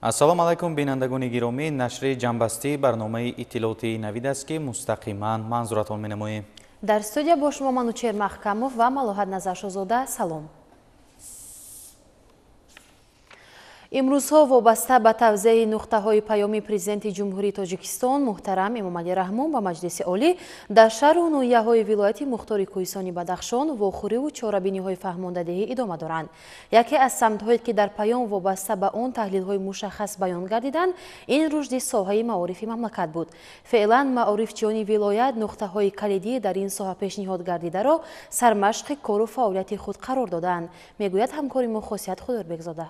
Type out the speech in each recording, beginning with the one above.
Ассалому алайкум, бинандагони гиромӣ. Нашри ҷамъбастии барномаи иттилоотии Навид аст, ки мустақиман манзуратон менамоем. Дар студия бо шумо Манучер Маҳкамов ва Малоҳат Назаршозода. Салом. Имрӯзҳо вобаста ба тавзеҳи нуқтаҳои паёми президенти Ҷумҳурии Тоҷикистон муҳтарам Эмомалӣ Раҳмон ба Маҷлиси Олӣ дар шаҳру ноҳияҳои вилояти мухтори Кӯҳистони Бадахшон вохӯриву чорабиниҳои фаҳмондадиҳӣ идома доранд. Яке аз самтҳое, ки дар паём вобаста ба он таҳлилҳои мушаххас баён гардиданд, ин рушди соҳаи маорифи мамлакат буд. Феълан маорифчиёни вилоят нуқтаҳои калидӣ дар ин соҳа пешниҳод гардидаро сармашқи кору фаъолияти худ қарор додаанд, мегӯяд ҳамкори мо Хосият Худойбекзода.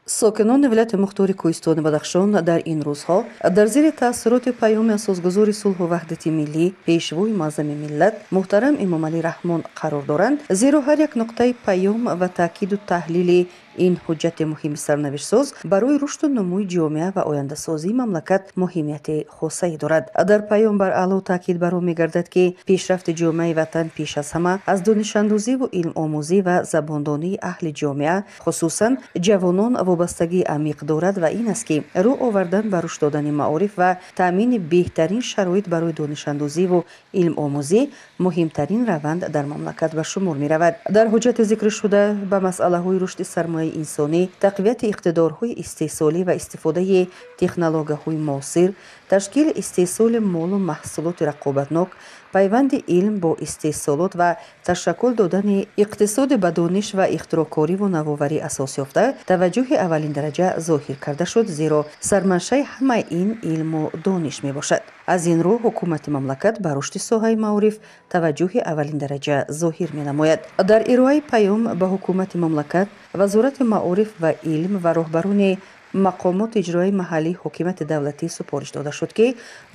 Сокинони вилояти мухтори Кӯҳистони Бадахшон дар ин рӯзҳо дар зери таассуроти паёми асосгузори сулҳу ваҳдати миллӣ, пешвои муаззами миллат муҳтарам Эмомалӣ Раҳмон қарор доранд, зеро ҳар як нуқтаи паём ва таъкиду таҳлили ин ҳуҷҷати муҳими сарнавиштсоз барои рушду нумӯи ҷомеа ва ояндасозии мамлакат муҳимияти хосае дорад. Дар паём бар аъло таъкид бар он мегардад, ки пешрафти ҷомеаи ватан пеш аз ҳама аз донишандӯзиву илмомӯзӣ ва забондонии аҳли ҷомеа, хусусан ҷавонон, вобастагии амиқ дорад ва ин аст, ки рӯ овардан ба рушд додани маориф ва таъмини беҳтарин шароит барои донишандӯзиву илмомӯзӣ муҳимтарин раванд дар мамлакат ба шумор меравад. Дар ҳуҷҷати зикршуда ба масъалаҳои рушди сармояи инсонӣ, тақвияти иқтидорҳои истеҳсолӣ ва истифодаи технологияҳои муосир, ташкили истеҳсоли молу маҳсулоти рақобатнок, пайванди илм бо истеҳсолот ва ташаккул додани иқтисоди ба дониш ва ихтироъкориву навоварӣ асос ёфта таваҷҷӯҳи аввалиндараҷа зоҳир карда шуд, зеро сарманшаи ҳамаи ин илму дониш мебошад. Аз ин рӯ ҳукумати мамлакат ба рушди соҳаи маориф таваҷҷӯҳи аввалиндараҷа зоҳир менамояд. Дар ироаи паём ба ҳукумати мамлакат, Вазорати маориф ва илм ва роҳбарони мақомоти иҷроияи маҳаллии ҳокимияти давлатӣ супориш дода шуд, ки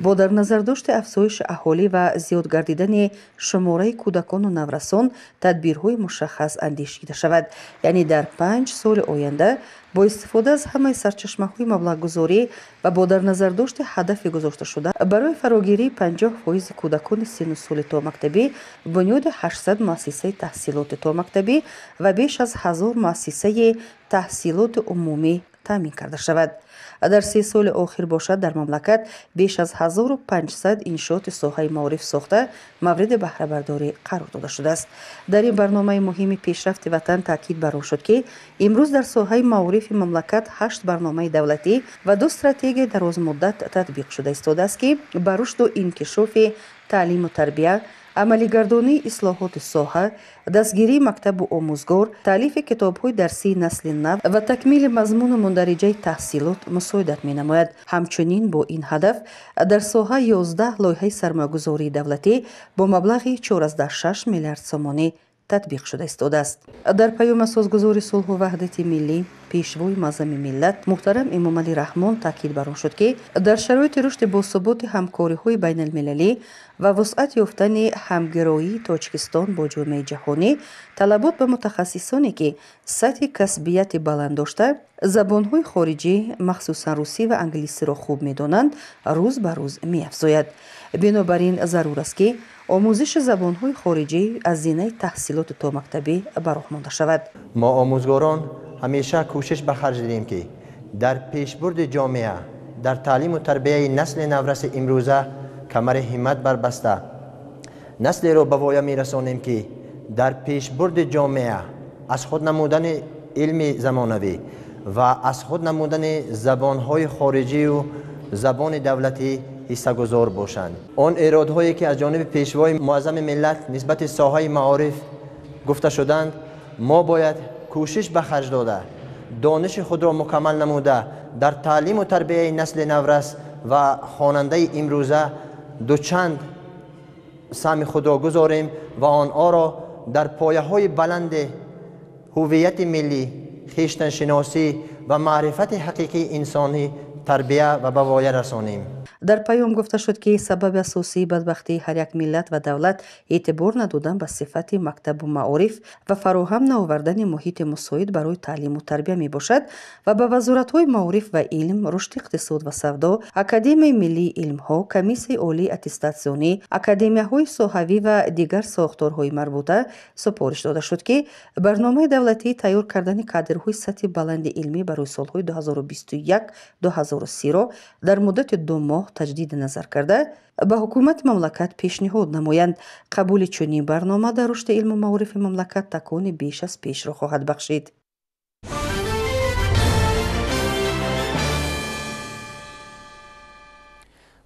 бо дар назардошти афзоиши аҳолӣ ва зиёд гардидани шумораи кӯдакону наврасон тадбирҳои мушаххас андешида шавад. Яъне дар 5 соли оянда бо истифода аз ҳамаи сарчашмаҳои маблағгузорӣ ва бо дар назардошти ҳадафи гузошташуда барои фарогирии 50% кӯдакони синну соли томактабӣ бунёди 800 муассисаи таҳсилоти томактабӣ ва беш аз 1000 муассисаи таҳсилоти умумӣ таъмин карда шавад. Дар 3 соли охир бошад, дар мамлакат беш аз 1500 иншооти соҳаи маориф сохта мавриди баҳрабардорӣ қарор дода шудааст. Дар ин барномаи муҳими пешрафти ватан таъкид бар он шуд, ки имрӯз дар соҳаи маорифи мамлакат 8 барномаи давлатӣ ва 2 стратегияи дарозмуддат татбиқ шуда истодааст, ки ба рушду инкишофи таълиму тарбия, амалигардонии ислоҳоти соҳа, дастгирии мактабу омӯзгор, таълифи китобҳои дарсии насли нав ва такмили мазмуну мундариҷаи таҳсилот мусоидат менамояд. Ҳамчунин бо ин ҳадаф дар соҳа 11 лоиҳаи сармоягузории давлатӣ бо маблағи 4,6 миллиард сомонӣ татбиқ шуда истодааст. Дар паёми асосгузори сулҳу ваҳдати миллӣ, пешвои муаззами миллат муҳтарам Эмомалӣ Раҳмон таъкид бар он шуд, ки дар шароити рушди босуботи ҳамкориҳои байналмилалӣ ва вусъат ёфтани ҳамгироии Тоҷикистон бо ҷомеаи ҷаҳонӣ талабот ба мутахассисоне, ки сатҳи касбияти баланд дошта, забонҳои хориҷӣ, махсусан русӣ ва англисиро хуб медонанд, рӯз ба рӯз меафзояд. Бинобар ин зарур аст, ки омӯзиши забонҳои хориҷӣ аз зинаи таҳсилоти томактабӣ ба роҳ монда шавад. Мо омӯзгорон ҳамеша кӯшиш ба харҷ дидем, ки дар пешбурди ҷомеа, дар таълиму тарбияи насли навраси имрӯза камари ҳиммат барбаста, наслеро ба воя мерасонем, ки дар пешбурди ҷомеа аз худ намудани илми замонавӣ ва аз худ намудани забонҳои хориҷию забони давлатӣ ҳиссагузор бошанд. Он эродҳое, ки аз ҷониби пешвои муаззами миллат нисбати соҳаи маориф гуфта шуданд, мо бояд кӯшиш ба харҷ дода, дониши худро мукаммал намуда, дар таълиму тарбияи насли наврас ва хонандаи имрӯза дучанд саҳми худро гузорем ва онҳоро дар пояҳои баланди ҳуввияти миллӣ, хештаншиносӣ ва маърифати ҳақиқии инсонӣ тарбия ва ба воя расонем. Дар паём гуфта шуд, ки сабаби асосии бадбахтии ҳар як миллат ва давлат эътибор надодан ба сифати мактабу маориф ва фароҳам наовардани муҳити мусоид барои таълиму тарбия мебошад ва ба вазоратҳои маориф ва илм, рушди иқтисод ва савдо, Академияи миллии илмҳо, Комиссияи олии аттестатсионӣ, академияҳои соҳавӣ ва дигар сохторҳои марбута супориш дода шуд, ки барномаи давлатии тайёр кардани кадрҳои сатҳи баланди илмӣ барои солҳои 2021-2030-ро дар муддати 2 моҳ таҷдиди назар карда ба ҳукумати мамлакат пешниҳод намоянд. Қабули чунин барнома дар рушди илму маорифи мамлакат такони беш аз пешро хоҳад бахшид.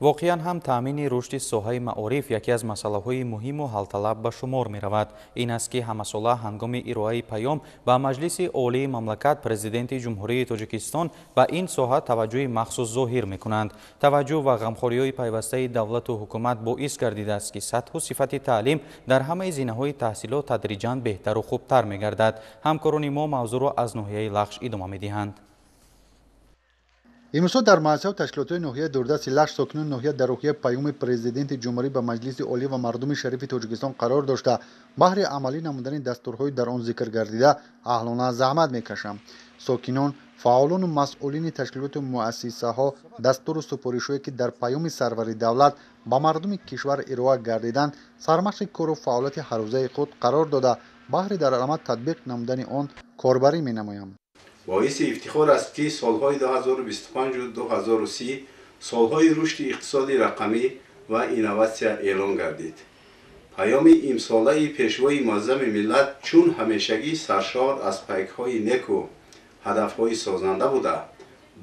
Воқеан ҳам таъмини рушди соҳаи маориф яке аз масъалаҳои муҳиму ҳалталаб ба шумор меравад. Ин аст, ки ҳамасола ҳангоми ироаи паём ба Маҷлиси Олии мамлакат Президенти Ҷумҳурии Тоҷикистон ба ин соҳа таваҷҷӯҳи махсус зоҳир мекунанд. Таваҷҷӯҳ ва ғамхориҳои пайвастаи давлату ҳукумат боис гардидааст, ки сатҳу сифати таълим дар ҳамаи зинаҳои таҳсилот тадриҷан беҳтару хубтар мегардад. Ҳамкорони мо мавзӯъро аз ноҳияи Лахш идома медиҳанд. Имрӯзҳо дар муассисаву ташкилотҳои ноҳияи дурдасти Лахш сокинони ноҳия дар рӯҳияи паёми Президенти Ҷумҳурӣ ба Маҷлиси Олӣ ва мардуми шарифи Тоҷикистон қарор дошта, баҳри амалӣ намудани дастурҳои дар он зикр гардида аҳлона заҳмат мекашанд. Сокинон, фаъолону масъулини ташкилоту муассисаҳо дастуру супоришҳое, ки дар паёми сарвари давлат ба мардуми кишвар ироа гардиданд, сармашқи кору фаъолияти ҳаррӯзаи худ қарор дода, баҳри дар амал татбиқ намудани он корбарӣ менамоянд. Боиси ифтихор аст, ки солҳои 2025 2030 солҳои рушди иқтисоди рақамӣ ва инноватсия эълон гардид. Паёми имсолаи Пешвои муаззами миллат чун ҳамешагӣ саршор аз пайкҳои неку ҳадафҳои созанда буда,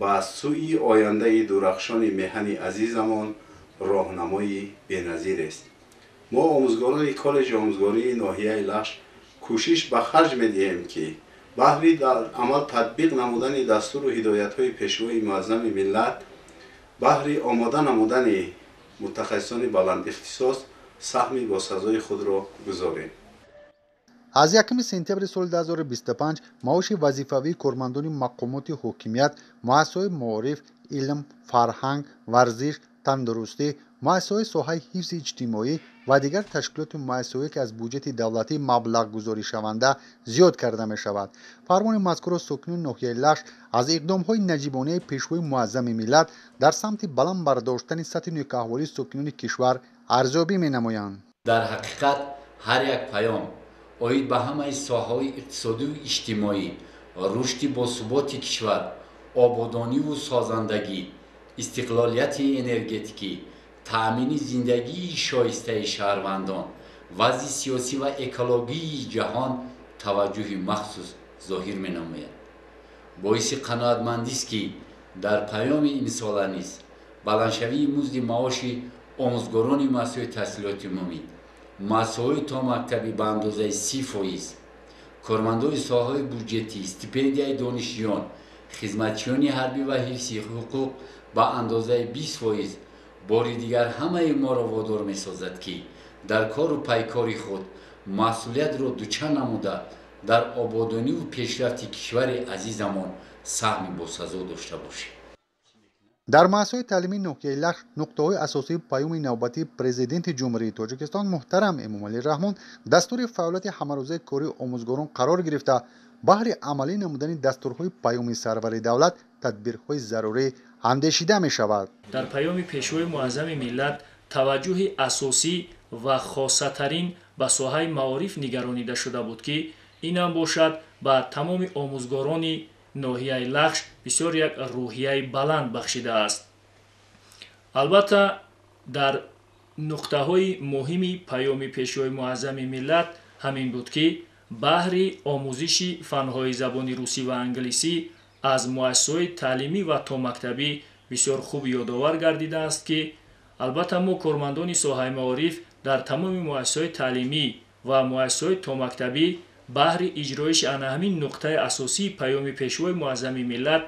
ба сӯи ояндаи дурахшони меҳани азизамон роҳнамои беназирест. Мо омӯзгорони коллеҷи омӯзгории ноҳияи Лахш кӯшиш ба харҷ медиҳем, ки баҳри дар амал татбиқ намудани дастуру ҳидоятҳои Пешвои муаззами миллат, баҳри омода намудани мутахассисони баландихтисос саҳми босазои худро гузорем. Аз 1 сентябри соли 2025 маоши вазифавии кормандони мақомоти ҳокимият, муассисаҳои маориф, илм, фарҳанг, варзиш, тандурустӣ, муассисаҳои соҳаи ҳифзи иҷтимоӣ ва дигар ташкилоту муассисаҳое, ки аз буҷети давлатӣ маблағгузоришаванда, зиёд карда мешавад. Фармони мазкурро сокинони ноҳияи Лахш аз иқдомҳои наҷибонаи Пешвои муаззами миллат дар самти баланд бардоштани сатҳи некӯаҳволии сокинони кишвар арзёбӣ менамоянд. Дар ҳақиқат ҳар як паём оид ба ҳамаи соҳаҳои иқтисодию иҷтимоӣ, рушди босуботи кишвар, ободониву созандагӣ, истиқлолияти энергетикӣ, таъмини зиндагии шоистаи шаҳрвандон, вазъи сиёсӣ ва экологии ҷаҳон таваҷҷӯҳи махсус зоҳир менамояд. Боиси қаноатмандист, ки дар паёми имсола низ баландшавии музди маоши омӯзгорони муассисаҳои таҳсилоти умумӣ, муассисаҳои томактабӣ ба андозаи 30%, кормандони соҳаҳои буҷетӣ, стипендияи донишҷӯён, хизматчиёни ҳарбӣ ва ҳифзи ҳуқуқ ба андозаи 20% бори дигар ҳамаи моро водор месозад, ки дар кору пайкори худ масъулиятро дуча намуда дар ободониву пешрафти кишвари азизамон саҳми босазо дошта бошем. Дар муассисаҳои таълимии ноҳияи Лахш нуқтаҳои асосии паёми навбатии Президенти Ҷумҳурии Тоҷикистон муҳтарам Эмомалӣ Раҳмон дастури фаъолияти ҳамарӯзаи кории омӯзгорон қарор гирифта, баҳри амалӣ намудани дастурҳои паёми сарвари давлат тадбирҳои зарурӣ андешида мешавад. Дар паёми Пешвои муаззами миллат таваҷҷӯҳи асосӣ ва хосатарин ба соҳаи маориф нигаронида шуда буд, ки инам бошад ба тамоми омӯзгорони ноҳияи Лахш бисёр як рӯҳияи баланд бахшидааст. Албатта, дар нуқтаҳои муҳими паёми Пешвои муаззами миллат ҳамин буд, ки баҳри омӯзиши фанҳои забони русӣ ва англисӣ аз муассисаҳои таълимӣ ва томактабӣ бисёр хуб ёдовар гардидааст, ки албатта мо кормандони соҳаи маориф дар тамоми муассисаҳои таълимӣ ва муассисаҳои томактабӣ баҳри иҷроиши ана ҳамин нуқтаи асосии паёми Пешвои муаззами миллат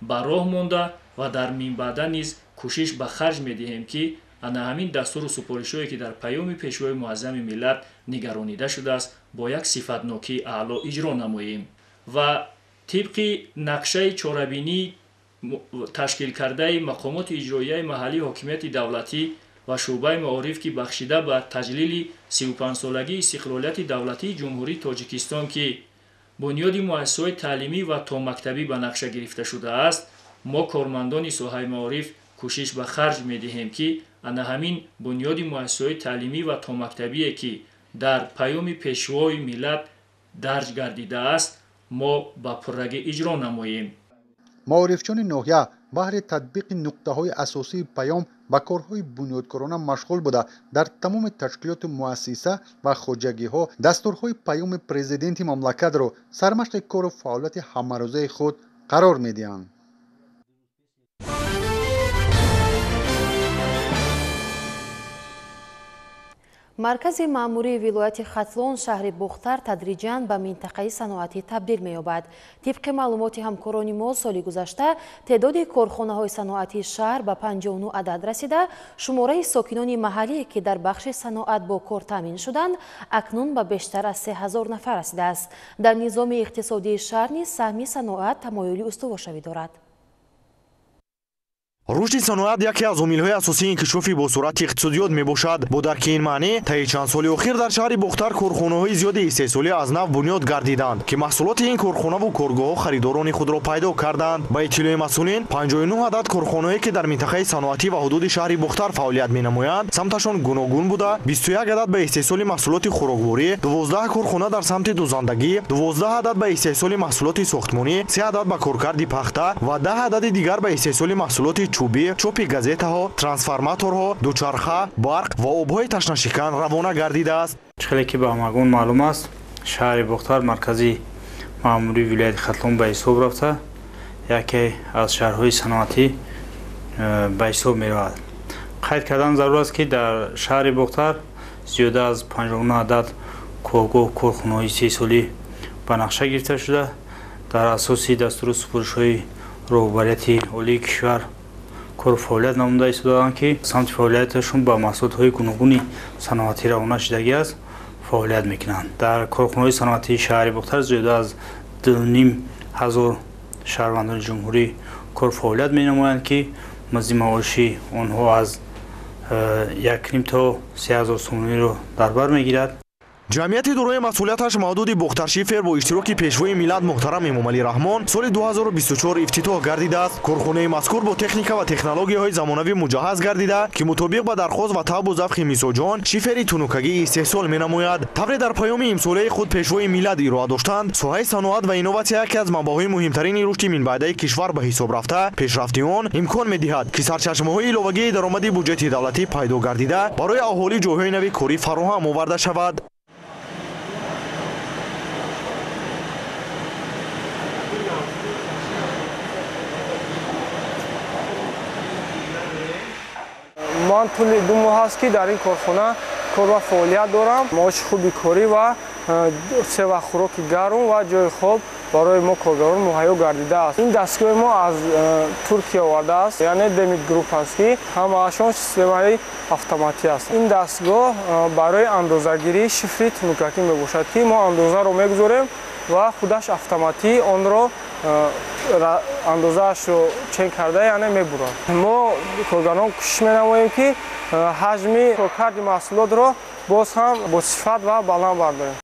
ба роҳ монда ва дар минбаъда низ кӯшиш ба харҷ медиҳем, ки ана ҳамин дастуру супоришҳое, ки дар паёми Пешвои муаззами миллат нигаронида шудааст, бо як сифатнокии аъло иҷро намоем. Ва тибқи нақшаи чорабинии Ташкилкардаи мақомоти иҷроияи маҳаллии ҳокимияти давлатӣ ва шӯъбаи маориф, ки бахшида ба таҷлили 35-солагии истиқлолияти давлатии Ҷумҳурии Тоҷикистон, ки бунёди муассисаҳои таълимӣ ва томактабӣ ба нақша гирифта шудааст, мо кормандони соҳаи маориф кӯшиш ба харҷ медиҳем, ки ана ҳамин бунёди муассисаҳои таълимӣ ва томактабие, ки дар паёми Пешвои миллат дарҷ гардидааст, мо ба пуррагӣ иҷро намоем. Маорифчони ноҳия баҳри татбиқи нуқтаҳои асосии паём ба корҳои бунёдкорона машғул буда, дар тамоми ташкилоту муассиса ва хоҷагиҳо дастурҳои паёми президенти мамлакатро сармашқи кору фаъолияти ҳамарӯзаи худ қарор медиҳанд. Маркази маъмурии вилояти Хатлон шаҳри Бохтар тадриҷан ба минтақаи саноатӣ табдил меёбад. Тибқи маълумоти ҳамкорони мо, соли гузашта теъдоди корхонаҳои саноатии шаҳр ба 59 адад расида, шумораи сокинони маҳаллие, ки дар бахши саноат бо кор таъмин шуданд, акнун ба бештар аз 3000 нафар расидааст. Дар низоми иқтисодии шаҳр низ саҳми саноат тамоюли устуворшавӣ дорад. Рушди саноат яке аз омилҳои асосии инкишофи босуръати иқтисодиёт мебошад. Бо дарки ин маънӣ, таи чанд соли охир дар шаҳри Бохтар корхонаҳои зиёди истеҳсолӣ аз нав бунёд гардиданд, ки маҳсулоти ин корхонаву коргоҳҳо харидорони худро пайдо карданд. Ба иттилои масъулин, 59 адад корхонаҳое, ки дар минтақаи саноатӣ ва ҳудуди шаҳри Бохтар фаъолият менамоянд, самташон гуногун буда, 21 адад ба истеҳсоли маҳсулоти хӯрокворӣ, 12 корхона дар самти дузандагӣ, 12 адад ба истеҳсоли маҳсулоти сохтмонӣ, 3 адад ба коркарди пахта ва 10 адади дигар ба истеҳсоли маҳсулоти чӯбӣ, чопи газетаҳо, трансформаторҳо, дучарха, барқ ва обҳои ташнашикан равона гардидааст. Хеле ки ба ҳамагон маълум аст, шаҳри Бохтар маркази маъмурии вилояти Хатлон ба ҳисоб рафта, яке аз шаҳрҳои саноатӣ ба ҳисоб меравад. Қайд кардан зарур аст, ки дар шаҳри Бохтар зиёда аз 59 адад коргоҳ, корхонаҳои истеҳсолӣ ба нақша гирифта шуда, дар асоси дастуру супоришҳои роҳбарияти олии кишвар кор фаъолият намуда истодаанд, ки самти фаъолияташон ба маҳсулотҳои гуногуни саноатӣ равона шудагӣ аст, фаъолият мекунанд. Дар корхонаҳои саноатии шаҳри Бохтар зиёда аз 2500 шаҳрвандони ҷумҳурӣ кор фаъолият менамоянд, ки музди маоши онҳо аз 1,5 то 3000 сомониро дар бар мегирад. Ҷамъияти дорои масъулияташ маҳдуди Бохтаршифер бо иштироки Пешвои миллат муҳтарам Эмомалӣ Раҳмон соли 2024 ифтитоҳ гардидааст. Корхонаи мазкур бо техника ва технологияҳои замонавӣ муҷаҳҳаз гардида, ки мутобиқ ба дархост ва табу завқи мисоҷон шифери тунукагӣ истеҳсол менамояд. Тавре дар паёми имсолаи худ Пешвои миллат ироа доштанд, соҳаи саноат ва инноватсия яке аз манбаъҳои муҳимтарини рушди минбаъдаи кишвар ба ҳисоб рафта, пешрафти он имкон медиҳад, ки сарчашмаҳои иловагии даромади буҷети давлатӣ пайдо гардида, барои аҳолӣ ҷойҳои нави корӣ фароҳам оварда шавад. Ман тӯли 2 моҳ аст, ки дар ин корхона кор ва фаъолият дорам. Маоши хуби корӣ ва се вақт хӯроки гарм ва ҷои хоб барои мо коргарон муҳайё гардидааст. Ин дастгоҳи мо аз Туркия овардааст, яъне Демит Груп аст, ки ҳамаашон системаи автоматӣ аст. Ин дастгоҳ барои андозагирии шифри тунукакӣ мебошад, ки мо андозаро мегузорем ва худаш автоматӣ онро андозаашро чен карда, яъне мебурад. Мо коргарон кӯшиш менамоем, ки ҳаҷми коркарди маҳсулотро боз ҳам бо сифат ва баланд бардорем.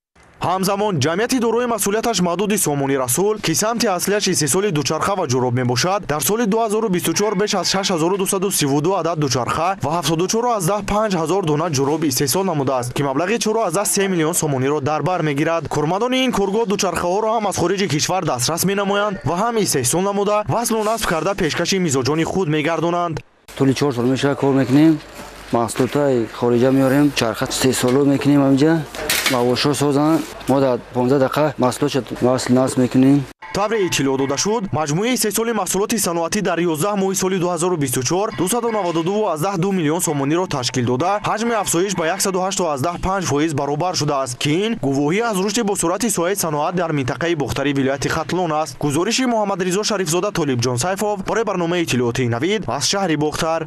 Ҳамзамон ҷамъияти дорои масъулияташ маҳдуди Сомони Расул, ки самти аслияш истеҳсоли дучарха ва ҷуроб мебошад, дар соли 2024 беш аз 6232 адад дучарха ва 74,5 ҳазор дона ҷуроб истеҳсол намудааст, ки маблағи 4,3 миллион сомониро дар бар мегирад. Кормандони ин коргоҳ дучархаҳоро ҳам аз хориҷи кишвар дастрас менамоянд ва ҳам истеҳсол намуда, васлу насб карда пешкаши мизоҷони худ мегардонанд. Тӯли 4 сол мешавад кор мекунем, маҳсулотҳои хориҷа меорем, чарха истеҳсолот мекунем, ҳаминҷа мавошҳо созанд. Мо дар 15 дақиқа маҳсулотро васл насб мекунем. Тавре иттилоъ дода шуд, маҷмӯи истеҳсоли маҳсулоти саноатӣ дар 11 моҳи соли 2024 292,2 миллион сомониро ташкил дода, ҳаҷми афзоиш ба 108,5% баробар шудааст, ки ин гувоҳӣ аз рушди босуръати соҳаи саноат дар минтақаи Бохтари вилояти Хатлон аст. Гузориши Муҳаммадризо Шарифзода, Толибҷон Сайфов барои барномаи иттилоотии Навид аз шаҳри Бохтар.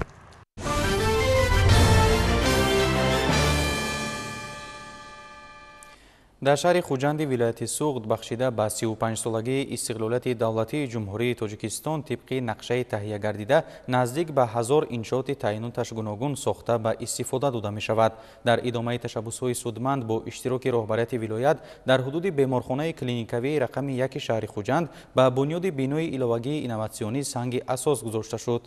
Дар шаҳри Хуҷанди вилояти Суғд бахшида ба 35-солагии истиқлолияти давлатии Ҷумҳурии Тоҷикистон тибқи нақшаи таҳия гардида наздик ба 1000 иншооти таъиноташ гуногун сохта ба истифода дода мешавад. Дар идомаи ташаббусҳои судманд бо иштироки роҳбарияти вилоят дар ҳудуди беморхонаи клиникавии рақами 1 шаҳри Хуҷанд ба бунёди бинои иловагии инноватсионӣ санги асос гузошта шуд.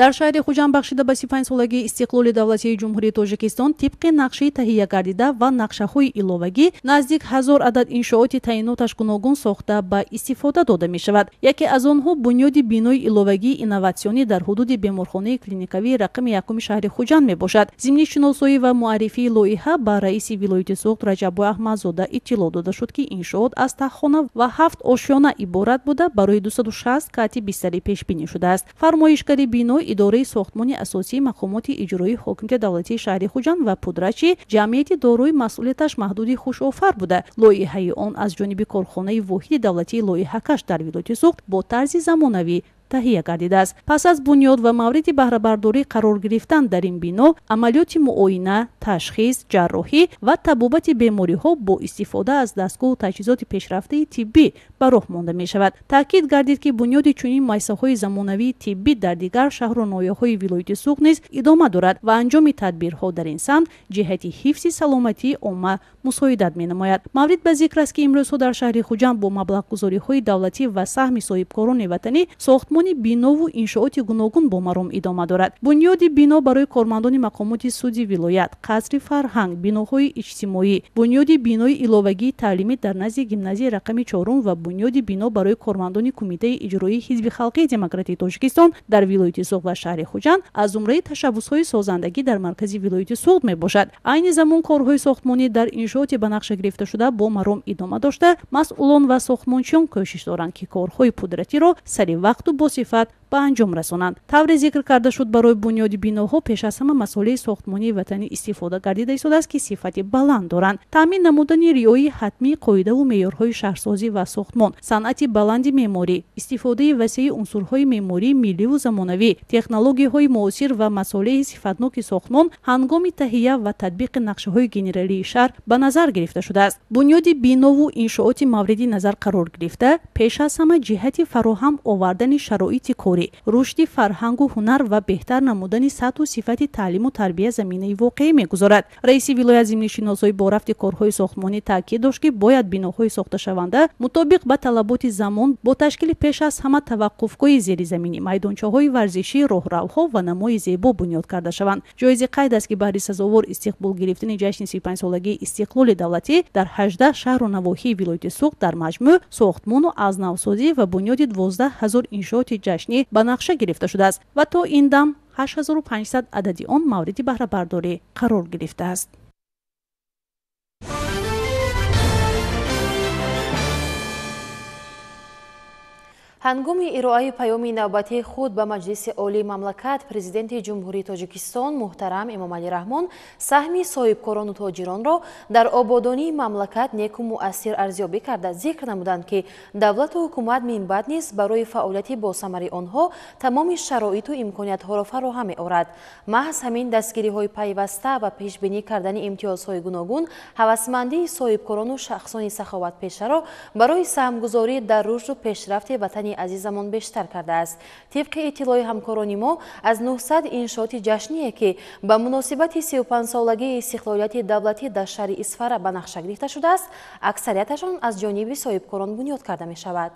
Дар шаҳри Хуҷанд бахшида ба 35-солагии истиқлоли давлатии Ҷумҳурии Тоҷикистон тибқи нақшаи таҳия гардида ва нақшаҳои иловагӣ наздик 1000 адад иншооти таъиноташ гуногун сохта ба истифода дода мешавад. Яке аз онҳо бунёди бинои иловагии инноватсионӣ дар ҳудуди беморхонаи клиникавии рақами 1 шаҳри Хуҷанд мебошад. Зимни шиносоӣ ва муаррифии лоиҳа ба раиси вилояти Суғд Раҷаббой Аҳмадзода иттилоъ дода шуд, ки иншоот аз таҳхона ва 7 ошёна иборат буда барои 260 кати бистарӣ пешбинӣ шудааст. Фармоишгари бино идораи сохтмони асосии мақомоти иҷроии ҳокимияти давлатии шаҳри Хуҷанд ва пудрачи ҷамъияти дорои масъулияташ маҳдуди хушофар буда. Лоиҳаи он аз ҷониби корхонаи воҳиди давлатии лоиҳакаш дар вилояти Суғд бо тарзи замонавӣ таҳия гардидааст. Пас аз бунёд ва мавриди баҳрабардорӣ қарор гирифтан дар ин бино амалиёти муоина, ташхис, ҷарроҳӣ ва табобати бемориҳо бо истифода аз дастгоҳу таҷҳизоти пешрафтаи тиббӣ ба роҳ монда мешавад. Таъкид гардид, ки бунёди чунин муассисаҳои замонавии тиббӣ дар дигар шаҳру ноҳияҳои вилояти Суғд низ идома дорад ва анҷоми тадбирҳо дар ин самт ҷиҳати ҳифзи саломатии омма мусоидат менамояд. Маврид ба зикр аст, ки имрӯзҳо дар шаҳри Хуҷанд бо маблағгузориҳои давлатӣ ва саҳми соҳибкорони ватанӣ сохтмони бинову иншооти гуногун бо маром идома дорад. Бунёди бино барои кормандони мақомоти суди вилоят, қасри фарҳанг, биноҳои иҷтимоӣ, бунёди бинои иловагии таълимӣ дар назди гимназияи рақами 4 ва бунёди бино барои кормандони кумитаи иҷроии Ҳизби халқии демократии Тоҷикистон дар вилояти Суғд ва шаҳри Хуҷанд аз зумраи ташаббусҳои созандагӣ дар маркази вилояти Суғд мебошад. Айни замон корҳои сохтмонӣ дар иншооти ба нақша гирифташуда бо маром идома дошта, масъулон ва сохтмончиён кӯшиш доранд, ки корҳои пудратиро сари вақту бо сифат ба анҷом расонанд. Тавре зикр карда шуд, барои бунёди биноҳо пеш аз ҳама масолеҳи сохтмонии ватанӣ истифода гардида истодааст, ки сифати баланд доранд. Таъмин намудани риояи ҳатмии қоидаву меъёрҳои шаҳрсозӣ ва сохтмон, санъати баланди меъморӣ, истифодаи васеи унсурҳои меъмории милливу замонавӣ, технологияҳои муосир ва масолеҳи сифатноки сохтмон ҳангоми таҳия ва татбиқи нақшаҳои генералии шаҳр ба назар гирифта шудааст. Бунёди бинову иншооти мавриди назар қарор гирифта пеш аз ҳама ҷиҳати фароҳам овардани шароити корӣ, рушди фарҳангу ҳунар ва беҳтар намудани сатҳу сифати таълиму тарбия заминаи воқеӣ мегузорад. Раиси вилоят зимни шиносоӣ бо рафти корҳои сохтмонӣ таъкид дошт, ки бояд биноҳои сохташаванда мутобиқ ба талаботи замон бо ташкили пеш аз ҳама таваққуфгоҳи зеризаминӣ, майдончаҳои варзишӣ, роҳравҳо ва намои зебо бунёд карда шаванд. Ҷоизи қайд аст, ки баҳри сазовор истиқбол гирифтани ҷашни 35-солагии истиқлоли давлатӣ дар 18 шаҳру навоҳии вилояти Суғд дар маҷмӯъ сохтмону аз навсозӣ ва бунёди 12 000 иншооти ҷашнӣ ба нақша гирифта шудааст ва то ин дам 8500 адади он мавриди баҳрабардорӣ қарор гирифтааст. Ҳангоми ироаи паёми навбатии худ ба Маҷлиси Олии мамлакат Президенти Ҷумҳурии Тоҷикистон муҳтарам Эмомалӣ Раҳмон саҳми соҳибкорону тоҷиронро дар ободонии мамлакат неку муассир арзёбӣ карда зикр намуданд, ки давлату ҳукумат минбаъд низ барои фаъолияти босамари онҳо тамоми шароиту имкониятҳоро фароҳам меорад. Маҳз ҳамин дастгириҳои пайваста ва пешбинӣ кардани имтиёзҳои гуногун ҳавасмандии соҳибкорону шахсони саховатпешаро барои саҳмгузорӣ дар рушду пешрафти ватани азизамон бештар кардааст. Тибқи иттилои ҳамкорони мо аз 900 иншооти ҷашние, ки ба муносибати 35-солагии истиқлолияти давлатӣ дар шаҳри Исфара ба нақша гирифта шудааст, аксарияташон аз ҷониби соҳибкорон бунёд карда мешавад.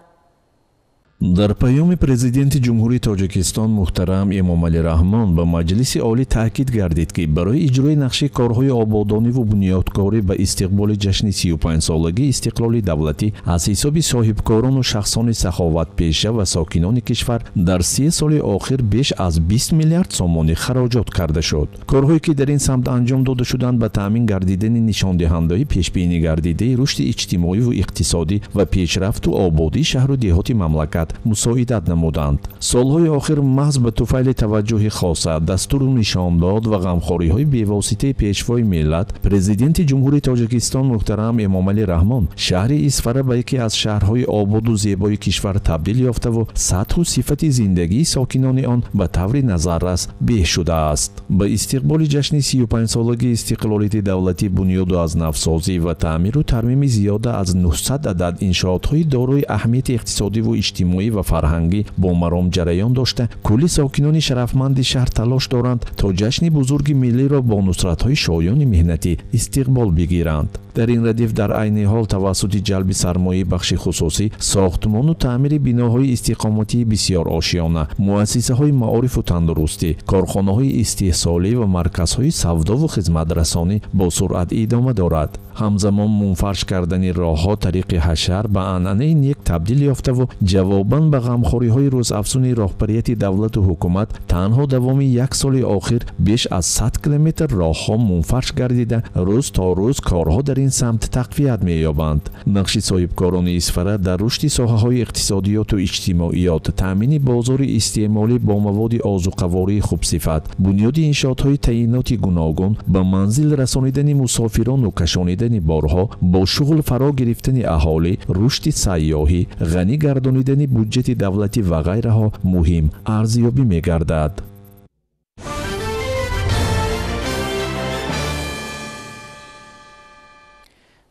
Дар паёми Президенти Ҷумҳурии Тоҷикистон муҳтарам Эмомалӣ Раҳмон ба Маҷлиси Олӣ таъкид гардид, ки барои иҷрои нақши корҳои ободониву бунёдкорӣ ба истиқболи ҷашни 35-солагии истиқлоли давлатӣ аз ҳисоби соҳибкорону шахсони саховатпеша ва сокинони кишвар дар 3 соли охир беш аз 20 миллиард сомонӣ хароҷот карда шуд. Корҳое ки дар ин самт анҷом дода шуданд ба таъмин гардидани нишондиҳандаҳои пешбинӣ гардидаи рушди иҷтимоиву иқтисодӣ ва пешрафту ободии шаҳру деҳоти мамлакат мусоидат намуданд. Солҳои охир маҳз ба туфайли таваҷҷӯҳи хоса, дастуру нишондод ва ғамхориҳои бевоситаи Пешвои миллат, Президенти Ҷумҳурии Тоҷикистон муҳтарам Эмомалӣ Раҳмон, шаҳри Исфара ба яке аз шаҳрҳои ободу зебои кишвар табдил ёфтаву сатҳу сифати зиндагии сокинони он ба таври назаррас беҳ шудааст. Ба истиқболи ҷашни 35-солагии истиқлолияти давлатӣ бунёду аз навсозӣ ва таъмиру тармими зиёда аз 900 адад иншоотҳои дорои аҳамияти иқтисодиву иҷтимоӣ ва фарҳангӣ бо маром ҷараён дошта, кулли сокинони шарафманди шаҳр талош доранд, то ҷашни бузурги миллиро бо нусратҳои шоёни меҳнатӣ истиқбол бигиранд. Дар ин радиф дар айни ҳол тавассути ҷалби сармояи бахши хусусӣ сохтмону таъмири биноҳои истиқоматии бисёрошиёна, муассисаҳои маорифу тандурустӣ, корхонаҳои истеҳсолӣ ва марказҳои савдову хизматрасонӣ бо суръат идома дорад. Ҳамзамон мунфарш кардани роҳҳо тариқи ҳашар ба анъанаи нек табдил ёфтаву ҷавобан ба ғамхориҳои рӯзафзуни роҳбарияти давлату ҳукумат танҳо давоми як соли охир беш аз 100 километр роҳҳо мунфарш гардида, рӯз то рӯз корҳо дар ин самт тақвият меёбанд. Нақши соҳибкорони Исфара дар рушди соҳаҳои иқтисодиёту иҷтимоиёт, таъмини бозори истеъмолӣ бо маводи озуқавории хубсифат, бунёди иншоотҳои таъиноти гуногун, ба манзил расонидани мусофирону кашонидани борҳо, бо шуғл фаро гирифтани аҳолӣ, рушди сайёҳӣ, ғанӣ гардонидани буҷети давлатӣ ва ғайраҳо муҳим арзёбӣ мегардад.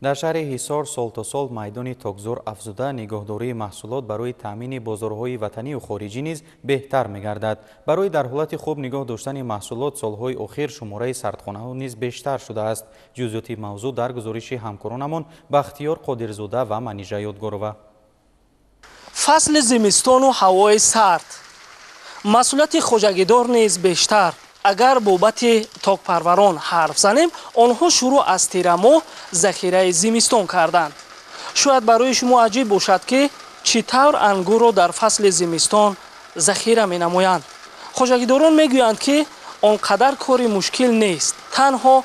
Дар шаҳри Ҳисор сол то сол майдони токзор афзуда, нигоҳдории маҳсулот барои таъмини бозорҳои ватанию хориҷӣ низ беҳтар мегардад. Барои дар ҳолати хуб нигоҳ доштани маҳсулот солҳои охир шумораи сардхонаҳо низ бештар шудааст. Ҷузъиёти мавзӯъ дар гузориши ҳамкоронамон Бахтиёр Қодирзода ва Манижа Ёдгорова. Фасли зимистону ҳавои сард, масъулияти хоҷагидор низ бештар. Агар бобати токпарварон ҳарф занем, онҳо шурӯъ аз тирамоҳ захираи зимистон карданд. Шояд барои шумо аҷиб бошад, ки чӣ тавр ангурро дар фасли зимистон захира менамоянд. Хоҷагидорон мегӯянд, ки он қадар кори мушкил нест, танҳо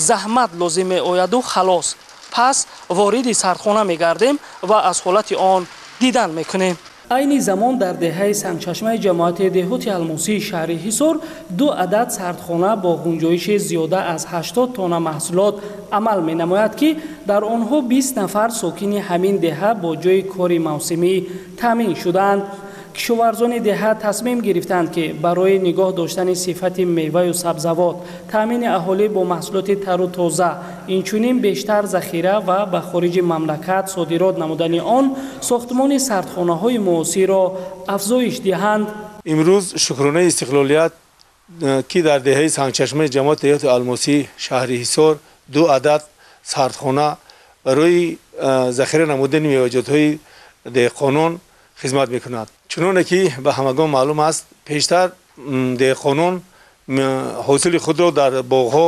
заҳмат лозим меояду халос. Пас вориди сардхона мегардем ва аз ҳолати он дидан мекунем. Айни замон дар деҳаи Сангчашмаи ҷамоати деҳоти Алмосии шаҳри Ҳисор ду адад сардхона бо ғунҷоиши зиёда аз 80 тонна маҳсулот амал менамояд, ки дар онҳо 20 нафар сокини ҳамин деҳа бо ҷойи кори мавсимӣ таъмин шудаанд. Кишоварзони деҳа тасмим гирифтанд, ки барои нигоҳ доштани сифати меваю сабзавот, таъмини аҳолӣ бо маҳсулоти тару тоза, инчунин бештар захира ва ба хориҷи мамлакат содирот намудани он, сохтмони сардхонаҳои муосирро афзоиш диҳанд. Имрӯз шукронаи истиқлолият, ки дар деҳаи Сангчашмаи ҷамоати деҳоти Алмосӣ шаҳри Ҳисор ду адад сардхона барои захира намудани меваҷотҳои деҳқонон хизмат мекунад. Чуноне ки ба ҳамагон маълум аст, пештар деҳқонон ҳосили худро дар боғҳо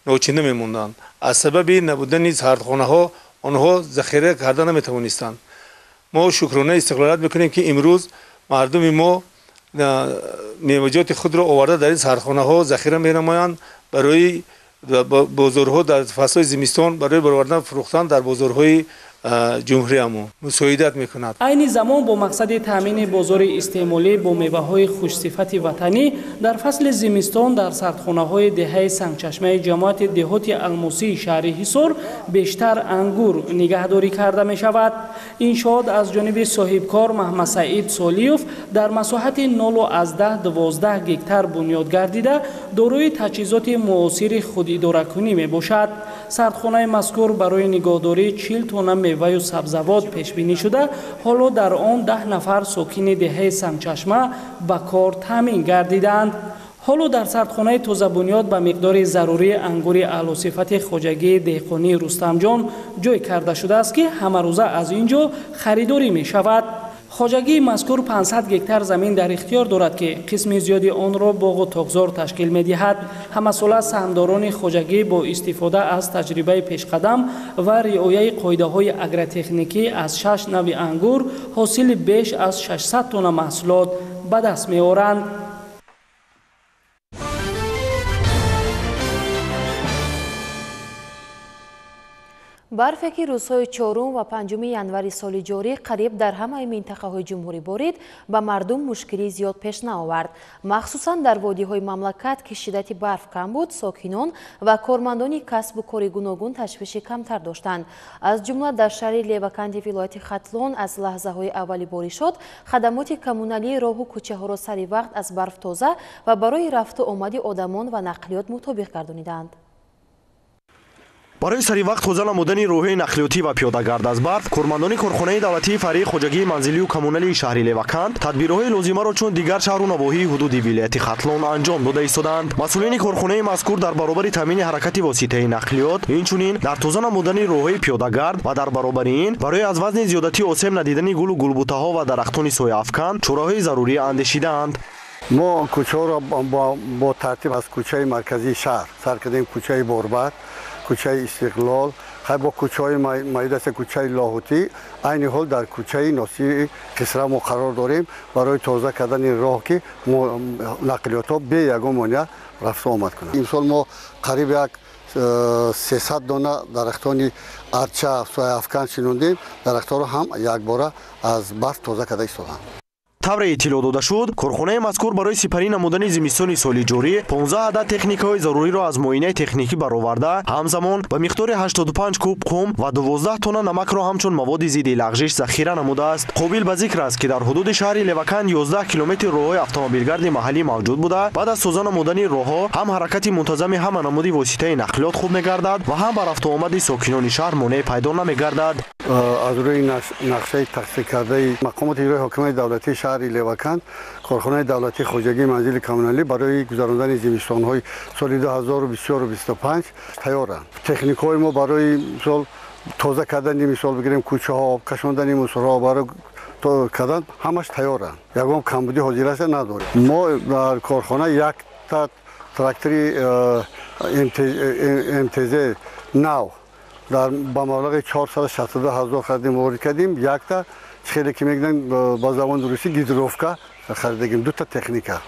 ночида мемонданд. Аз сабаби набудани сардхонаҳо онҳо захира карда наметавонистанд. Мо шукронаи истиқлолият мекунем, ки имрӯз мардуми мо меваҷоти худро оварда дар ин сардхонаҳо захира менамоянд барои бозорҳо дар фаслҳои зимистон, барои баровардан фурӯхтан дар бозорҳои ҷумҳуриямон мусоидат мекунад. Айни замон бо мақсади таъмини бозори истеъмолӣ бо меваҳои хушсифати ватанӣ дар фасли зимистон дар сардхонаҳои деҳаи Сангчашмаи ҷамоати деҳоти Алмосии шаҳри Ҳисор бештар ангур нигаҳдорӣ карда мешавад. Иншоот аз ҷониби соҳибкор Маҳмадсаид Солиёв дар масоҳати 0,12 гектар бунёд гардида, дорои таҷҳизоти муосири худидоракунӣ мебошад. Сардхонаи мазкур барои нигоҳдории 40 тонна меваю сабзавот пешбинӣ шуда, ҳоло дар он 10 нафар сокини деҳаи Сангчашма ба кор таъмин гардидаанд. Ҳоло дар сардхонаи тозабунёд ба миқдори зарурии ангури аълосифати хоҷагии деҳқонии Рустамҷон ҷой карда шудааст, ки ҳамарӯза аз ин ҷо харидорӣ мешавад. Хоҷагии мазкур 500 гектар замин дар ихтиёр дорад, ки қисми зиёди онро боғу токзор ташкил медиҳад. Ҳамасола саҳмдорони хоҷагӣ бо истифода аз таҷрибаи пешқадам ва риояи қоидаҳои агротехникӣ аз 6 нави ангур ҳосили беш аз 600 тонна маҳсулот ба даст меоранд. Барфе ки рӯзҳои 4 ва 5 январи соли ҷорӣ қариб дар ҳамаи минтақаҳои ҷумҳурӣ борид, ба мардум мушкилии зиёд пеш наовард. Махсусан дар водиҳои мамлакат, ки шиддати барф кам буд, сокинон ва кормандони касбу кори гуногун ташвиши камтар доштанд. Аз ҷумла дар шаҳри Леваканди вилояти Хатлон аз лаҳзаҳои аввали боришот хадамоти коммуналии роҳу кӯчаҳоро сари вақт аз барф тоза ва барои рафту омади одамон ва нақлиёт мутобиқ гардониданд. Барои сари вақт тоза намудани роҳҳои нақлиётӣ ва пиёдагард аз барф, кормандони корхонаи давлатии фаръии хоҷагии манзилию коммуналии шаҳри Леваканд тадбирҳои лозимаро чун дигар шаҳру навоҳии ҳудуди вилояти Хатлон анҷом дода истодаанд. Масъулини корхонаи мазкур дар баробари таъмини ҳаракати воситаи нақлиёт, инчунин дар тоза намудани роҳҳои пиёдагард ва дар баробари ин барои аз вазни зиёдатӣ осеб надидани гулу гулбутаҳо ва дарахтони сояафкан чораҳои зарурӣ андешидаанд. Мо кӯчаҳоро бо тартиб аз кӯчаи марказии шаҳр сар кардем, кӯчаи Борбад, кӯчаи Истиқлол, бо кӯчаҳои майдаста, кӯчаи Лоҳутӣ. Айни ҳол дар кӯчаи Носири Қисра мо қарор дорем барои тоза кардани роҳ, ки нақлиётҳо бе ягон монеа рафту омад кунанд. Имсол мо қариб як 300 дона дарахтони арча, сояафкан шинондем. Дарахтҳоро ҳам якбора аз барф тоза карда истоданд. Тавре иттилоъ дода шуд, корхонаи мазкур барои сипарӣ намудани зимистони соли ҷорӣ 15 адад техникаҳои заруриро аз муоинаи техникӣ бароварда, ҳамзамон ба миқдори 85 куб қум ва 12 тонна намакро ҳамчун маводи зидди лағжиш захира намудааст. Қобил ба зикр аст, ки дар ҳудуди шаҳри Леваканд 11 километр роҳҳои автомобилгарди маҳаллӣ мавҷуд буда, баъд аз тоза намудани роҳҳо ҳам ҳаракати мунтазами ҳама намуди воситаи нақлиёт хуб мегардад ва ҳам ба рафтуомади сокинони шаҳр монеъ пайдо намегардад. Аз рӯи нақшаи тақсимкардаи мақомоти иҷроии ҳокимияти давлатии шаҳри Леваканд, корхонаи давлатии хоҷагии манзили коммуналӣ барои гузарондани зимистонҳои соли 2024-25 тайёранд. Техникаҳои мо барои мисол тоза кардани, мисол бигирем, кӯчаҳо, кашондани мусорҳо барои кардан ҳамаш тайёранд. Ягон камбудӣ ҳозираша надорем. Мо дар корхона якта трактори МТЗ нав ба маблағи 462 ҳазор харидем, ворид кардем. Якта хеле ки мегӯянд ба забони русӣ гидровка харидагим, дута техника.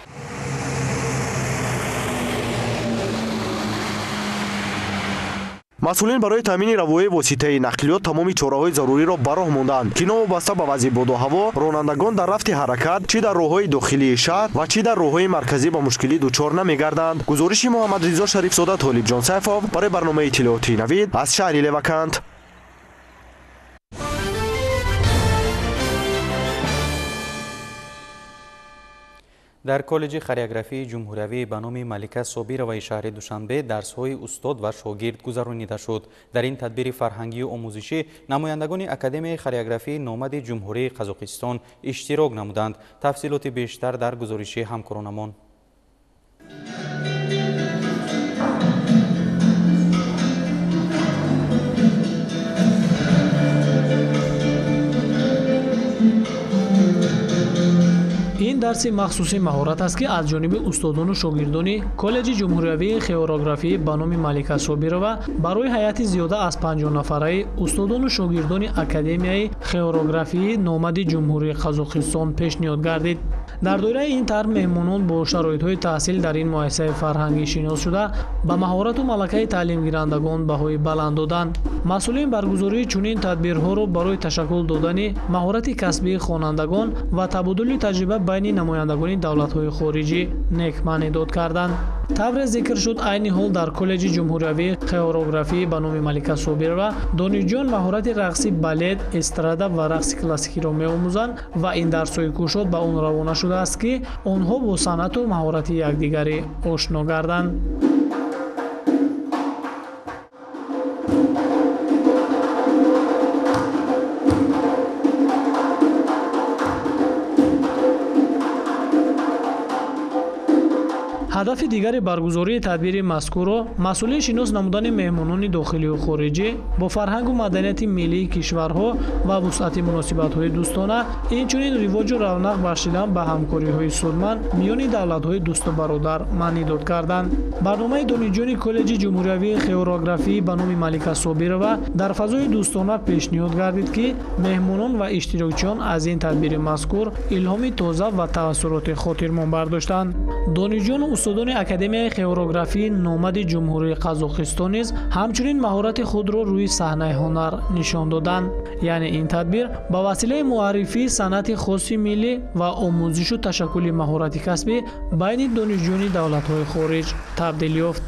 Масъулин барои таъмини равояи воситаи нақлиёт тамоми чораҳои заруриро ба роҳ монданд, ки новобаста ба вазъи боду ҳаво ронандагон дар рафти ҳаракат чӣ дар роҳҳои дохилии шаҳр ва чӣ дар роҳҳои марказӣ ба мушкилӣ дучор намегарданд. Гузориши Муҳаммадризо Шарифзода, Толибҷон Сайфов барои барномаи иттилоотии Навид аз шаҳри Леваканд. Дар коллеҷи хореографии ҷумҳуриявӣ ба номи Малика Собироваи шаҳри Душанбе дарсҳои устод ва шогирд гузаронида шуд. Дар ин тадбири фарҳангию омӯзишӣ намояндагони Академияи хореографии номади Ҷумҳурии Қазоқистон иштирок намуданд. Тафсилоти бештар дар гузориши ҳамкоронамон. Ин дарси махсуси маҳорат аст, ки аз ҷониби устодону шогирдони коллеҷи ҷумҳуриявии хореографӣ ба номи Малика Собирова барои ҳайати зиёда аз 50 нафараи устодону шогирдони Академияи хореографии номади Ҷумҳурии Қазоқистон пешниҳод гардид. Дар доираи ин тарҳ меҳмонон бо шароитҳои таҳсил дар ин муассисаи фарҳангӣ шинос шуда, ба маҳорату малакаи таълимгирандагон баҳои баланд доданд. Масъулин баргузории чунин тадбирҳоро барои ташаккул додани маҳорати касбии хонандагон ва табодули таҷриба байни намояндагони давлатҳои хориҷӣ некмаънидод карданд. Тавре зикр шуд, айни ҳол дар коллеҷи ҷумҳуриявии хореографӣ ба номи Малика Собирова донишҷӯён маҳорати рақси балет, эстрада ва рақси классикиро меомӯзанд ва ин дарсҳои кушод ба он равона шудааст, ки онҳо бо санъату маҳорати якдигарӣ ошно гарданд. Ҳадафи дигари баргузории тадбири мазкурро масъулин шинос намудани меҳмонони дохилию хориҷӣ бо фарҳангу маданияти миллии кишварҳо ва вусъати муносибатҳои дӯстона, инчунин ривоҷу равнақ бахшидан ба ҳамкориҳои судманд миёни давлатҳои дӯсту бародар маънидод карданд. Барномаи донишҷӯёни коллеҷи ҷумҳуриявии хореографӣ ба номи Малика Собирова дар фазои дӯстона пешниҳод гардид, ки меҳмонон ва иштирокчиён аз ин тадбири мазкур илҳоми тоза ва таассуроти хотирмон бардоштанд. Донишҷӯёну Устодони Академияи хеорографии номади Ҷумҳурии Қазоқистон низ ҳамчунин маҳорати худро рӯи саҳнаи ҳунар нишон доданд. Яъне ин тадбир ба василаи муаррифии санъати хоси миллӣ ва омӯзишу ташаккули маҳорати касбӣ байни донишҷӯёни давлатҳои хориҷ табдил ёфт.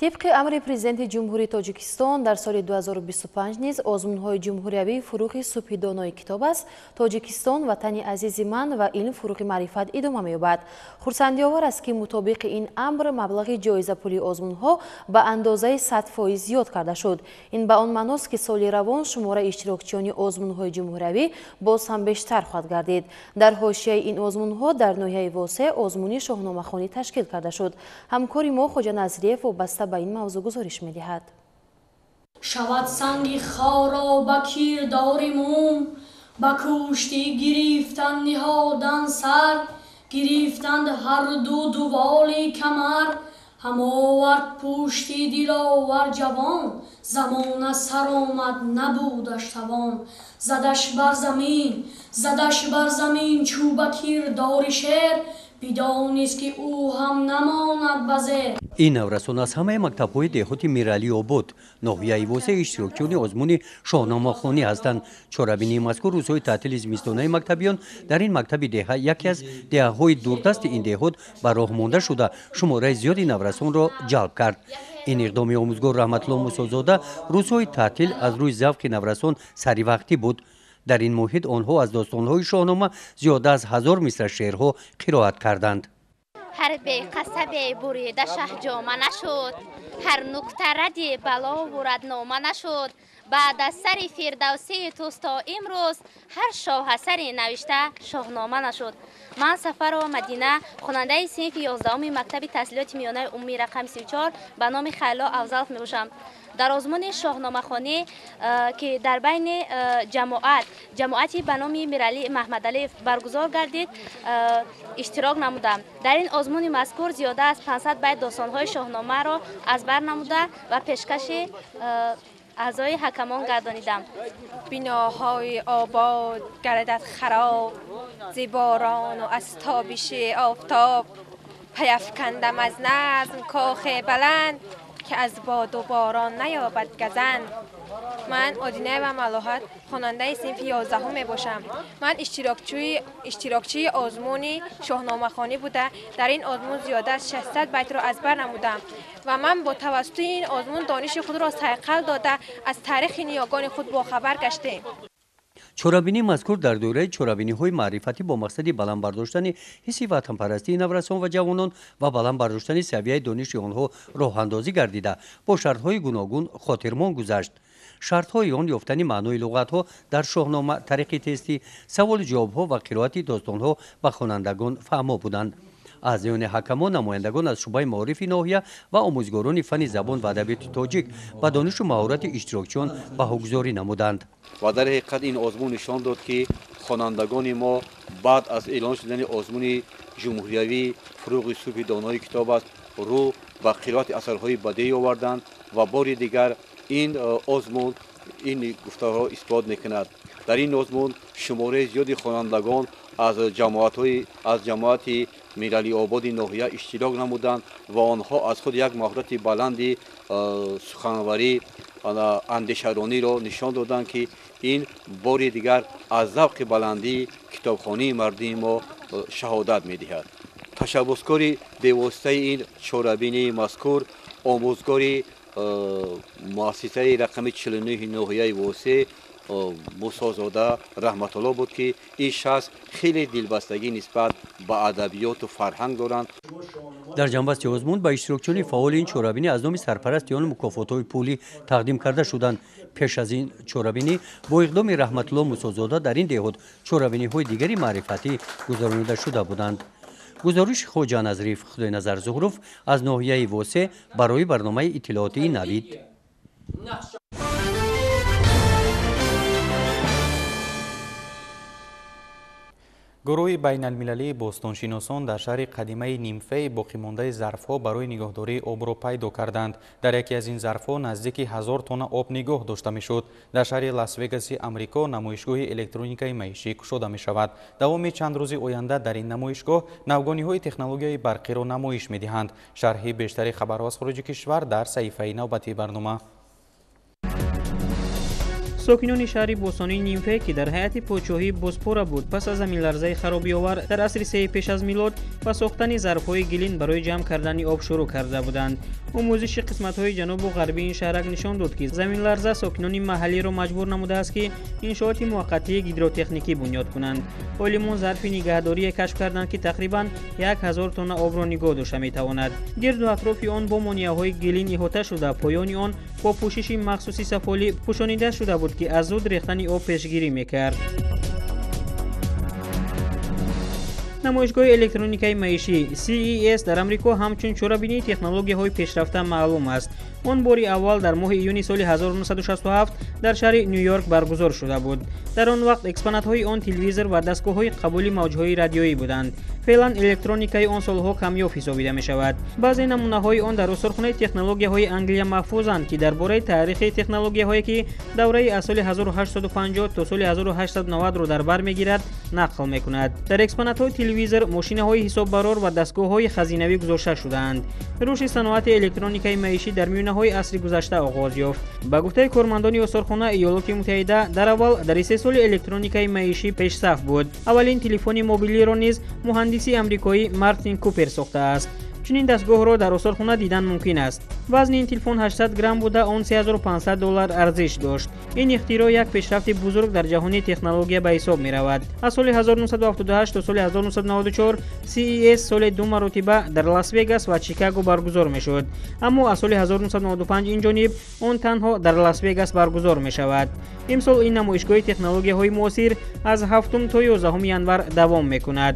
Тибқи амри Президенти Ҷумҳурии Тоҷикистон дар соли 2025 низ озмунҳои ҷумҳуриявии фурӯғи субҳи донои китоб аст Тоҷикистон ватани азизи ман ва илм фурӯғи маърифат идома меёбад. Хурсандиовар аст, ки мутобиқи ин амр маблағи ҷоизапулии озмунҳо ба андозаи 100% зиёд карда шуд. Ин ба он маъност, ки соли равон шумораи иштирокчиёни озмунҳои ҷумҳуриявӣ боз ҳам бештар хоҳад гардид. Дар ҳошияи ин озмунҳо дар ноҳияи Восеъ озмуни шоҳномахонӣ ташкил карда шуд. Ҳамкори мо Хоҷа Назриев вобаста ба ин мавзӯъ гузориш медиҳад. Шавад санги хоро ба кирдори мум, ба кӯштӣ гирифтан ниҳодан сар, гирифтанд ҳарду дуволи камар, ҳамовард пушти диловар ҷавон, замона саромад набудаш тавон. Задаш бар замин, задаш бар замин чӯ ба кирдори шер, бидонист ки ӯ ҳам намонад ба зер. Ин наврасон аз ҳамаи мактабҳои деҳоти Миралиобод ноҳияи Восеъ иштирокчиёни озмуни шоҳномахонӣ ҳастанд. Чорабинии мазкур рӯзҳои таътили зимистонаи мактабиён дар ин мактаби деҳа, яке аз деҳаҳои дурдасти ин деҳот, ба роҳ монда шуда, шумораи зиёди наврасонро ҷалб кард. Ин иқдоми омӯзгор Раҳматулло Мусозода рӯзҳои таътил аз рӯи завқи наврасон саривақтӣ буд. Дар ин муҳит онҳо аз достонҳои шоҳнома зиёда аз 1000 мисра шеърҳо қироат карданд. Ҳар беқасабе бурида шаҳҷома нашуд, ҳар нукта ради балову раднома нашуд. Баъд аз сари фирдавсии туст то имрӯз ҳар шоҳасаре навишта шоҳнома нашуд. Ман Сафарова Мадина, хонандаи синфи 11-уми мактаби таҳсилоти миёнаи умумии рақами 34 ба номи Хайло Афзалов мебошам. Дар озмуни шоҳномахонӣ, ки дар байни ҷамоати ба номи Миралӣ Маҳмадалиев баргузор гардид, иштирок намудам. Дар ин озмуни мазкур зиёда аз 500 байт достонҳои шоҳномаро аз бар намуда ва пешкаши аъзои ҳакамон гардонидам. Биноҳои обод гардад хароб, зи борону аз тобиши офтоб. Пайафкандам аз назм кохе баланд, ки аз боду борон наёбад газанд. Ман Одинаева Малоҳат, хонандаи синфи 11 мебошам. Ман иштирокчии озмуни шоҳномахонӣ буда, дар ин озмун зиёда аз 600 байтро аз бар намудам ва ман бо тавассути ин озмун дониши худро сайқал дода, аз таърихи ниёгони худ бохабар гаштем. Чорабинии мазкур дар доираи чорабиниҳои маърифатӣ бо мақсади баланд бардоштани ҳисси ватанпарастии наврасон ва ҷавонон ва баланд бардоштани савияи дониши онҳо роҳандозӣ гардида, бо шартҳои гуногун хотирмон гузашт. Шартҳои он ёфтани маънои луғатҳо дар шоҳнома, тариқи тестӣ, саволу ҷавобҳо ва қироати достонҳо ба хонандагон фаҳмо буданд. Аъзоёни ҳакамон, намояндагон аз шӯъбаи маорифи ноҳия ва омӯзгорони фанни забон ва адабиёти тоҷик ба донишу маҳорати иштирокчиён баҳогузорӣ намуданд. Ва дар ҳақиқат ин озмун нишон дод, ки хонандагони мо баъд аз эълон шудани озмуни ҷумҳуриявӣ фурӯғи субҳи донои китоб аст, рӯ ба қироати асарҳои бадеӣ оварданд ва бори дигар ин озмун ин гуфтаҳоро исбот мекунад. Дар ин озмун шумораи зиёди хонандагон аз ҷамоати Миралиободи ноҳия иштирок намуданд ва онҳо аз худ як маҳорати баланди суханварӣ, андешарониро нишон доданд, ки ин бори дигар аз завқи баландии китобхонии мардуми мо шаҳодат медиҳад. Ташаббускори бевоситаи ин чорабинии мазкур омӯзгори муассисаи рақами 49 ноҳияи Восеъ Мусозода Раҳматулло буд, ки ин шахс хеле дилбастагӣ нисбат ба адабиёту фарҳанг доранд. Дар ҷанбасти озмун ба иштирокчиёни фаъоли ин чорабинӣ аз номи сарпарасти он мукофотҳои пулӣ тақдим карда шуданд. Пеш аз ин чорабинӣ бо иқдоми Раҳматулло Мусозода дар ин деҳот чорабиниҳои дигари маърифатӣ гузаронида шуда буданд. Гузориши Хоҷа Назриев, Худойназар Зуҳуров аз ноҳияи Восеъ барои барномаи иттилоотии Навид. Гурӯҳи байналмилалии бостоншиносон дар шаҳри қадимаи Нимфей боқимондаи зарфҳо барои нигоҳдории обро пайдо карданд. Дар яке аз ин зарфҳо наздики 1000 тонна об нигоҳ дошта мешуд. Дар шаҳри Лас-Вегаси Амрико намоишгоҳи электроникаи маишӣ кушода мешавад. Давоми чанд рӯзи оянда дар ин намоишгоҳ навгониҳои технологияи барқиро намоиш медиҳанд. Шарҳи бештари хабарҳо аз хориҷи кишвар дар саҳифаи навбатии барнома. Сокинони шаҳри бостонии Нимфе, ки дар ҳайати подшоҳии Боспора буд, пас аз заминларзаи харобиовар дар асри сеи пеш аз милод ба сохтани зарфҳои гилин барои ҷамъ кардани об шурӯъ карда буданд. Омӯзиши қисматҳои ҷанубу ғарбии ин шаҳрак нишон дод, ки заминларза сокинони маҳаллиро маҷбур намудааст, ки иншооти муваққатии гидротехникӣ бунёд кунанд. Олимон зарфи нигаҳдорие кашф карданд, ки тақрибан 1000 тонна обро нигоҳ дошта метавонад. Гирду атрофи он бо монеаҳои гилин иҳота шуда, поёни он бо пӯшиши махсуси сафолӣ пӯшонида шуда буд, ки аз зуд рехтани об пешгирӣ мекард. Намоишгоҳи электроникаи маишӣ CES дар Амрико ҳамчун чорабинии технологияҳои пешрафта маълум аст. Он бори аввал дар моҳи июни соли 1967 дар шаҳри Ню-Йорк баргузор шуда буд. Дар он вақт экспонатҳои он телевизор ва дастгоҳҳои қабули мавҷҳои радиоӣ буданд. Феълан электроникаи он солҳо камёб ҳисобида мешавад. Баъзе намунаҳои он дар осорхонаи технологияҳои Англия маҳфузанд, ки дар бораи таърихи технологияҳое, ки давраи аз соли 1850 то соли 1890-ро дар бар мегирад, нақл мекунад. Дар экспонатҳои телевизор, мошинаҳои ҳисоббарор ва дастгоҳҳои хазинавӣ гузошта шудаанд. Рушди саноати электроникаи маишӣ дар миёнаҳои асри гузашта оғоз ёфт. Ба гуфтаи кормандони осорхона, Иёлоти Муттаҳида дар аввал дар истеҳсоли электроникаи маишӣ пешсаф буд. Аввалин телефони мобилиро низ муҳандиси амрикоӣ Мартин Купер сохтааст. Чунин дастгоҳро дар осорхона дидан мумкин аст. Вазни ин телефон 800 грамм буда, он $3500 арзиш дошт. Ин ихтироъ як пешрафти бузург дар ҷаҳони технология ба ҳисоб меравад. Аз соли 1978 то соли 1994 CES соли ду маротиба дар Лас-Вегас ва Чикаго баргузор мешуд. Аммо аз соли 1995 ин ҷониб он танҳо дар Лас-Вегас баргузор мешавад. Имсол ин намоишгоҳи технологияҳои муосир аз 7 то 11 январ давом мекунад.